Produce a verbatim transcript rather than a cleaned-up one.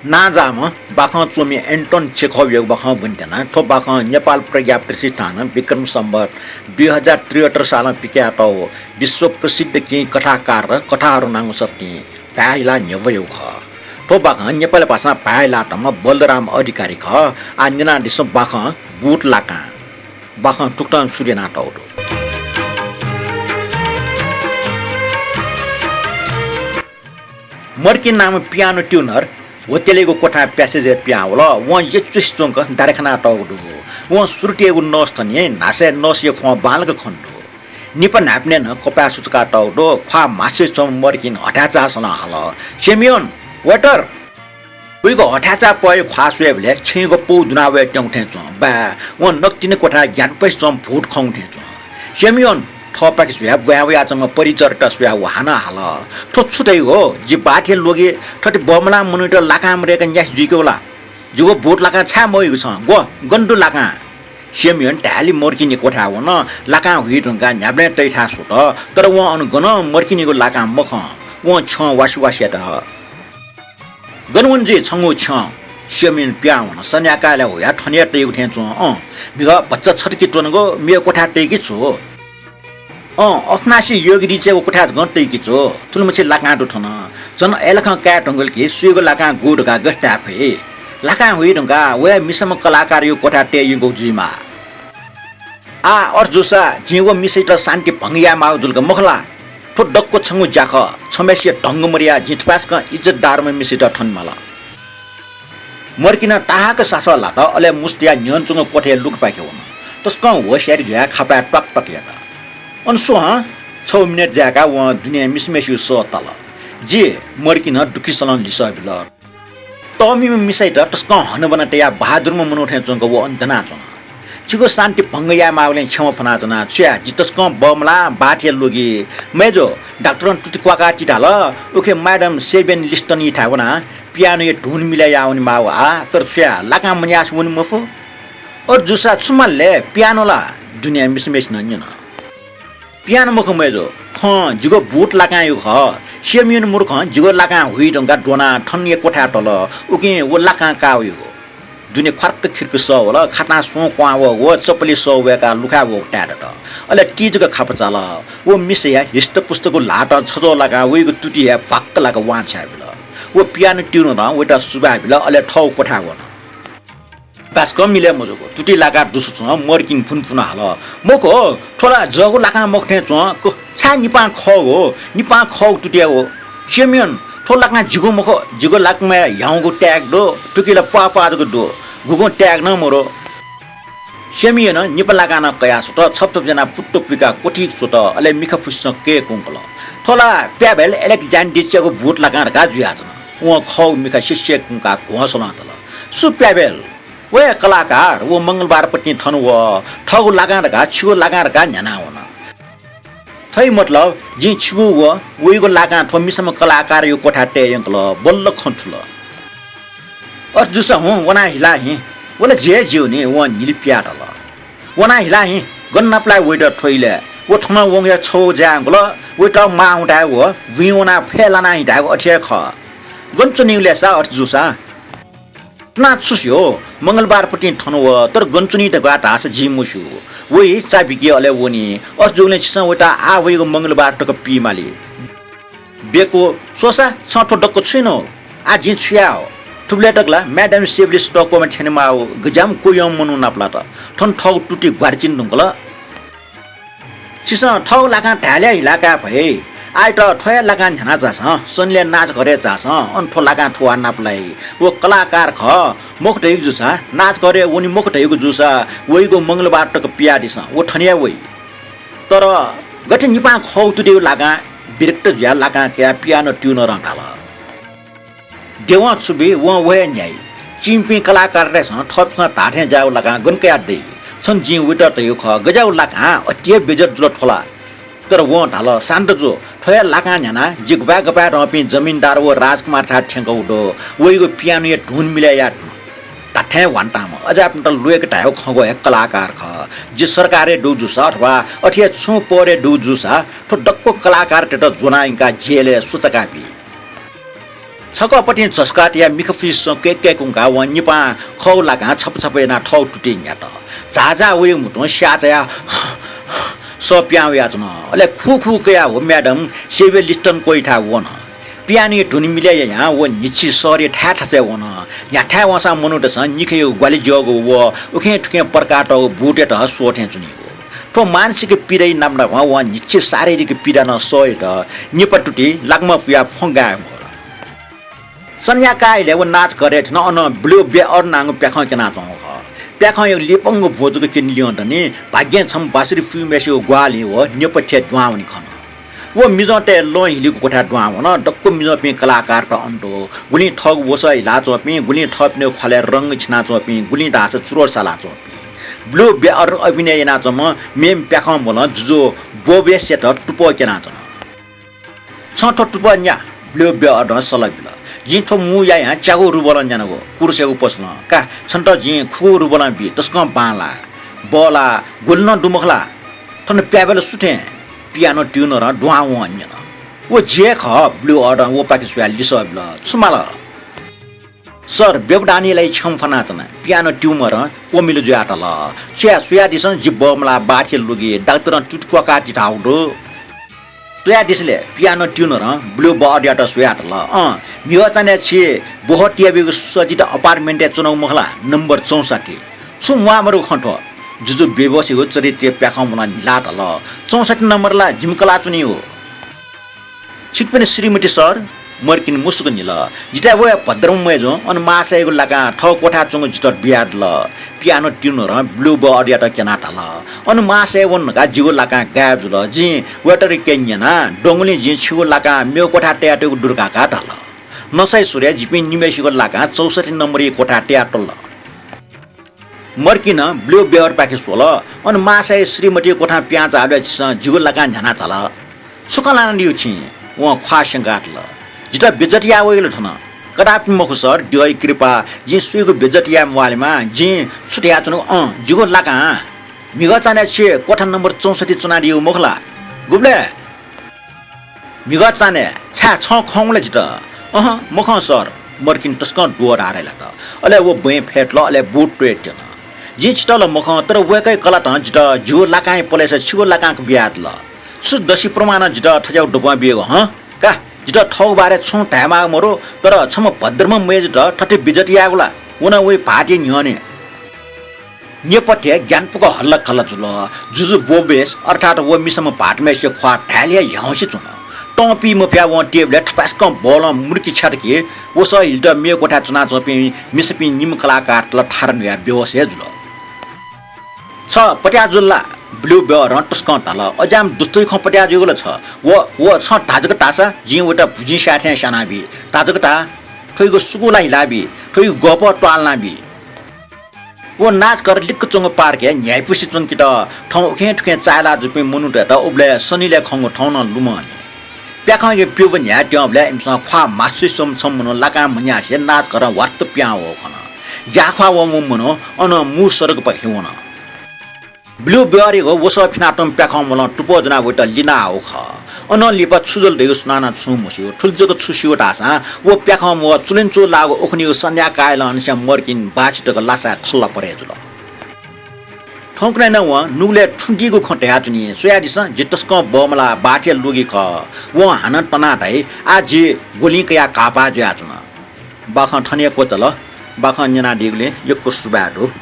नांजाःम्ह बाखं च्वमि एन्टोन चेखोवयागु बाखं ब्वनेत्यना। थ्व बाखं नेपाल प्रज्ञा प्रतिष्ठानं विक्रम सम्वत दुई हजार त्रिहत्तर सालं पिकयातःगु विश्व प्रसिद्ध केही कथाकार र कथाहरू नांगु सफुतिं भाय् हिलाः न्ह्यब्वयागु खः। थ्व बाखं नेपाली भाषां भाय् हिलातःम्ह बलराम अधिकारी खः। आः न्यनादिसँ बाखं बुट लाकां। बाखं थुकथं सुरु यानातःगु दु। मर्किन नाःम्ह पियानो ट्युनर होटलयागु क्वथां प्यासेजय् पिहां वल। वं यचुसे च्वंक दारे खनातःगु दु। वं सुरुतियागु नर्स थनिं न्हासय् नर्सया ख्वं बांलाक खन दु। निपा न्हाय्पनय् नं कपाः सुचुकातःगु दु। ख्वाः म्हासय् च्वंम्ह मर्किन हथाय्चाः सलं हाल, "सेमियोन, वेटर!" वय्कः हथाय्चाः पहःया ख्वाः स्वयेबलय् छेँय्क पौ दुना वयेत्यंगु थें च्वं। बाय्, वं नकतिनि क्वथाय् ग्यानापसि च्वंम्ह भूत खंगु थें च्वं। सेमियोन, थःपाखे स्वयाः ब्वाँय् वयाच्वंम्ह परिचारिकायात स्वयाः व हानं हाल, "थ्व छु धइगु हो? जि बाःथिया ल्वगिइ थथे बमलाःम्ह मनूयात लाकां मदय्क न्यासि जुइकेगु ला? जिगु बुट लाकां छाय् मवइगु छं? ग्व, गन दु लाकां?" सेमियोन धायेलि मर्किनया क्वथाय् वन। लाकां हुइ धुंकाः न्ह्याबलें तइथाय् स्वत, तर वं अन गनं मर्किनयागु लाकां मखं। वं छ्यं वासि वासि यात। "गन वन जुइ छंगु छ्यं?" सेमियोन पिहां वन। सन्ध्याकालय् हुयाः थन हे तइगु थें च्वं। अँ, म्हिगः भचा छतकि त्वनागु मेगु क्वथाय् तइकि छु? अँ, अफनासी योगी रिचेगु क्वथाय् जकं तइकि छु? थुलिमछि लाकां दु थन। झन अय्‌लाखं काये धुंकल कि सुयागु लाकां गु धकाः गथे धाये फइ? लाकां हुइ धुंकाः वया मिसाम्ह कलाकारयागु क्वथाय् तये यंकूगु जुइमाः। आः अथे जूसा जिं व मिसायात शान्ति भंग यायेमाःगु जुल का मखु ला? थ्व दक्व छंगु ज्या खः। छम्हय्‌सिया धंगु मदयाः जिं थपाय्‌सकं इज्जतदारम्ह मिसायात थने माल। मर्किनं ताहाक सासः लात, अले मुसुतुया न्ह्यःने च्वंगु क्वथय् लुखापाखे वन। तसकं होसियारी जुयाः खापाय् त्वाक त्वाक यात। अन सु हँ? छगू मिनेट जाय्‌काः वं दुने मिसाम्हय्‌सिगु सः ताल। जि, मर्किनं दुःखी सलं लिसः बिल। तःमिम्ह मिसायात तसकं हनाबना तयाः बहादुरम्ह मनू थें च्वंक व अन दनाच्वन। छिगु शान्ति भंग यायेमाःगुलिं क्षमा फ्वनाच्वना। छु याये, जि तसकं बमलाः बाःथिया ल्वगिइ। मय्‌जु, डाक्टरं तुति क्वाकाः ति धाल। उखे म्याडम सेबियन लिस्टनयाथाय् वनाः पियानोया धुन मिलय् याः वनेमाःगु आः, तर छु याये, लाकां मन्यासे वने मफु। अथे जूसा छु माल ले, पियानो ला? दुने मिसाम्हय्‌सिनं न्यन। पियानो मखु मय्‌जु, थ्वं जिगु बुट लाकांयागु खः। सेमियोन मूर्खं जिगु लाकां हुइ धुंकाः द्वनाः थनया क्वथाय् तल। उकिं व लाकां काः वयागु। दुने ख्वार्क खिर्क सः वल, खातां सुं क्वहां वःगु व चप्पलय् सः वय्‌काः लुखाय् वःगु ताये दत। अले ति जक खापा चाल। व मिसाया हृष्टपुष्टगु ल्हातं छज्वः लाकाः वइगु तुति हे भ्वाक्क लाकाः वां छ्याः बिल। व पियानो ट्युनरं वयात सुभाय् बिल, अले थःगु क्वथाय् वन। बासकं मिलय् मजूगु तुति लाकाः दुसा च्वं मर्किन फुनफुन हाल, "मखु, थ्व ला जःगु लाकां मखु थें च्वं। क-, छाय् निपां खःगु हो? निपां खःगु तुतिया हो। सेमियोन, थ्व लाकां जिगु मखु, जिगु लाकांया ह्याउँगु tag दु, थुकी ला प्वाः प्वाः जक दु, गुगुं tag नं मदु।" सेमियोनं निपा लाकां नं कयाः स्वत, छपछप यानाः पुत्त पुइकाः क्वथि स्वत, अले मिखा फुसिसं कय्‌कुंकल। "थ्व ला प्याभेल एलेक्जान्ड्रियायागु बुट लाकां धकाः जुयाच्वन।" वं खःगु मिखा सिस्से कुंकाः घ्वसलं तल। "सु प्याभेल?" "व हे कलाकार, व मंगलबारपतिं थन वः। थःगु लाकां धकाः छिगु लाकां धकाः न्ह्यानाः वन।" "थ्वया मतलब जिं छिगु व वइगु लाकां थ्व मिसाम्ह कलाकारयागु क्वथाय् तये यंकल, बल्ल खँ थुल।" "अथे जूसा हुँ, वनाः हिला हिँ। व ला जि हे ज्यू नि।" वं न्हिलि पियाः धाल। "वनाः हिला हिँ, गन नापलाये वइत थ्व इलय्? व थनं वंगु हे छगू ज्या यंकल, वइत माः हुँ धायेगु, बुँइ वनाः फय् लाना हिँ धायेगु अथे हे खः। गन च्वनीगु ले सा अथे जूसा?" "सुनां छु स्यू? मंगलबारपतिं थन वः, तर गन च्वनी धकाः धाःसा जिं मस्यू। वइ चा बिकी अले वनी। अथे जूगुलिं छिसं वइत आः वइगु मंगलबार तक पीमाली।" "बेक्व, स्वसा, छं थ्व दक्व छु यानागु? आः जिं छु याये हो? थुबलय् तक ला म्याडम सेबली स्टकहोमय् थ्यनेमाःगु गज्याःम्ह क्वह्यंम्ह मनू नापलात। थन थःगु तुति ग्वाराचिने धुंकल।" "छिसं थःगु लाकां धायेलय् हिला काये फइ। आःयात थ्व हे लाकां न्ह्याना झासँ, सनिलय् नाचघरय् झासँ, अन थ्व लाकां थुवाः नापलाइ। व कलाकार खः, मखु धइगु जूसा, नाचघरय् वनी मखु धइगु जूसा, वइगु मंगलबार तक पियादिसँ, व थन हे वइ।" तर गथे निपां खःगु तुतियागु लाकां विरक्त जुयाः लाकां कयाः पियानो ट्युनरं धाल। देवं छु बी, वं व हे न्ह्याइ। चीमिपिं कलाकारतय्‌सं थःपिन्सं धाःथें ज्याःगु लाकां गन कयाः दइ? छन्त जिं वइत धयागु खः, गज्याःगु लाकां, अति हे बेइज्जत जुल थ्व ला। तर वं धाल, "शान्त जु, थ्व हे लाकां न्ह्यानाः जि गपाय् गपाय् धंपिं जमिनदार व राजकुमारथाय् थ्यंकःगु दु, वइगु पियानोया धुन मिलय् याये धुन।" धात्थें ह्वान्ताम्ह अज्याःपिन्त ल्वय्‌क धायेगु खंगु हे कलाकार खः। जि सरकारय् दुगु जूसा अथवा अथे हे छुं पदय् दुगु जूसा थ्व दक्व कलाकारतय्‌त ज्वनाः यंकाः जेलय् स्वचाकाबी। छकःपतिं झसुकाः तयाः मिखा फुइसं कय्‌कय्‌कुंकाः वं निपां खःगु लाकां छप छप यानाः थःगु तुतिइ न्ह्यात। झाःझाः वइगु म्हुतुं स्याः चायाः सः पिहां वयाच्वन। अले खुखु कयाः व म्याडम सेव्हियर लिस्टनकोयाथाय् वन। पियानोया धुन मिले यायां व न्हिच्छि शहरया थाय् थासय् वन। न्ह्याथाय् वंसां मनूतय्‌सं निखय्‌यागु ग्वाहालि ज्यःगु व उखें थुखें पर्कातःगु भूतयात स्वः थें च्वनीगु। थ्व मानसिक पीडाया नाप नापं वं न्हिच्छि शारीरिक पीडा नं सह यात। निपा तुतिइ लाकमा पुयाः फ्वँ गाये मखुल। सन्ध्या काः इलय् व नाचघरय् थ्यन। अन ब्ल्यू बेअर नांगु प्याखं क्यनाच्वंगु खः। प्याखंयागु लिपंगु भ्वजु क्यने लिहां दनि। भाग्यं छम्ह बाँसुरी फुइम्हय्‌सिगु ग्वाहालिं व न्यपथ्यय् दुहां वने खन। व मिजंतय् लं हिलीगु क्वथाय् दुहां वन। दक्व मिजंपिं कलाकारत अन दु। गुलिं थःगु वसः हिलाच्वंपिं, गुलिं थःपिनिगु ख्वालय् रंग छिनाच्वंपिं, गुलिं धाःसा चुरोट सालाच्वंपिं। ब्ल्यू बेअर अभिनय यानाच्वंम्ह मेम्ह प्याखंम्वलं जुजु बोबेसयात तुपः क्यनाच्वन। छं थ्व तुपः न्या, ब्ल्यू बेअरं सल्लाह बिल। जिं थ्व मू यायां च्यागू रुबलं न्यानागु, कुरुसयागु पसलं। का, छन्त जिं खुगू रुबलं बी, तसकं बांलाः। बः ला, गुलि नं दु मखु ला? थन प्याबेला सु थें? पियानो ट्युनरं दुहां वं न्यन। व जि हे खः, ब्ल्यू बेअरं वपाखे स्वयाः लिसः बिल। छु माल? सर, व्यवधानया लागि क्षमा फ्वनाच्वना। पियानो ट्युनरं क्वमिलु जुयातल। स्वया, स्वयादिसँ, जि बमलाः बाथ्या लुगि, डाक्टरं तुति क्वकाः तिथाःगु दु। स्वयादिसँ ले, पियानो ट्युनरं ब्ल्यू बेअरयात स्वयातल। अँ, म्हिगः चान्हय् छि ब्वहः तयाबीगु सुसज्जित अपार्टमेन्टय् च्वनागु मखु ला, नम्बर चौसट्ठी। छुं म्वाःमदुगु खँ थ्व। जुजु बेबसयागु चरित्रया प्याखंम्वलं न्हिलातल। चौसट्ठी नम्बर ला जिमि कलाः च्वनीगु। छिकपिनि श्रीमती सर, मर्किन मुसुक न्हिल। जितः वया भद्रम्ह मय्जु, अन मासायागु लाकां थः क्वथाय् च्वंगु जितः बियादिल। पियानो ट्युनरं ब्ल्यू बेअरयात क्यनाः धाल, अन मासाय् वन धकाः जिगु लाकां गायब जुल। जिं वेटरयाके न्यना, दंगुलिं जिं छिगु लाकां मेगु क्वथाय् तयातयागु दु धकाः धाल। नसाइ स्वरे जिपिं निम्हय्सिगु लाकां चौसट्ठी नम्बरया क्वथाय् तयातल। मर्किनं ब्ल्यू बेअरपाखे स्वल। अन मासाया श्रीमतीया क्वथां पिहां झाःबलय् छिसं जिगु लाकां न्ह्यानाः झाल। छु कनादियागु छिं? वं ख्वाः स्यंकाः धाल, जितः बेइज्जत याः वयागु ला थन? कदापि मखु सर, द्यःया कृपा, जिं सुयागु बेइज्जत याये म्वालेमा, जिं छु धयाच्वनागु, अँ, जिगु लाकां म्हिगः चान्हय् छि क्वथा नम्बर चौसट्ठी च्वनादियागु मखु ला? गुबलय्? म्हिगः चान्हय्, छाय् छं खंगु ला जितः? अहँ, मखं सर, मर्किन तसकं द्वः धाराय् लात। अले व बँय् फय्तल, अले बूट त्वय् त्यन। जिं छितः ला मखं, तर वय्कःया कलातं जितः जिगु लाकांया पलेसा छिगु लाकां बियादिल। छु दसि प्रमाणं जितः थज्याःगु द्वपं बियागु, हँ? का, जितः थःगु बारे छुं धायेमाःगु मदु, तर छम्ह भद्रम्ह मय्जुयात थथे बेइज्जत यायेगु ला? व नं वया भाःतया न्ह्यःने। न्यपथ्यय् ग्यानापुक हल्लाखल्ला जुल। जुजु बोबेस अर्थात् व मिसाम्ह भाःतम्हय्सिया ख्वाः धायेले हे ह्याउँसे च्वन। तं पी मफयाः वं टेबलय् थपाय्सकं बलं मुर्की छ्यात कि वसः हिलेत मेगु क्वथाय् च्वनाच्वंपिं मिसापिं निम्ह कलाकारत ला थारा न्हुयाः बेहोस हे जुल। छ पत्याः जुल ला? ब्ल्यू बेअरं तसकं धाल। अज्याःम्ह दुष्टया खँ पत्याः जुइगु ला छ? व, व छं धाःगु धाःसा जिं वयात भुजिं स्याये थें स्यानाबी। धाःगु धा, थ्वयागु सुकू ला हिलाबी, थ्वयागु गःपः त्वालनाबी। व नाचघर लिक्क च्वंगु पार्कय् न्ह्याइपुसे च्वंकेत थौं उखें थुखें चाःहिला जूपिं मनूतय्त उबलय् सनिलय् खंगु थौं नं लुमंनि। प्याखंया प्यब न्ह्याये त्यंबलय् इमिसं ख्वाः मास्ति स्वम्ह छम्ह मनू लाकां म्हन्यासे नाचघरं ह्वात्त पिहां वःगु खन। ग्याःख्वाः वंम्ह मनू अनं मू सडकपाखे वन। ब्ल्यू बेअरयागु वसः फिनातःम्ह प्याखंम्वलं तुपः ज्वनाः वयात लिनाः आःगु खः। अनं लिपा छु जुल धइगु सुनानं छुं मस्यू। थुलि जक छु स्यू धाःसां व प्याखंम्वः चुलुंचुलु लाःगु उखुन्हुगु सन्ध्या काय् लंनिसें मर्किन बाछि तक लासाय् थल्ला परे जुल। थौंकन्हय् नं वं नुगलय् थुं दीगु खँ धयाच्वनी। स्वयादिसँ, जि तसकं बमलाः बाथ्या लुगि खः। वं हानं तनाः धाइ, आः जि ग्वलिं कयाः काःपाः जुयाच्वन। बाखं थन हे क्वचाल। बाखं न्यनादीगुलिं यक्व सुभाय् दु।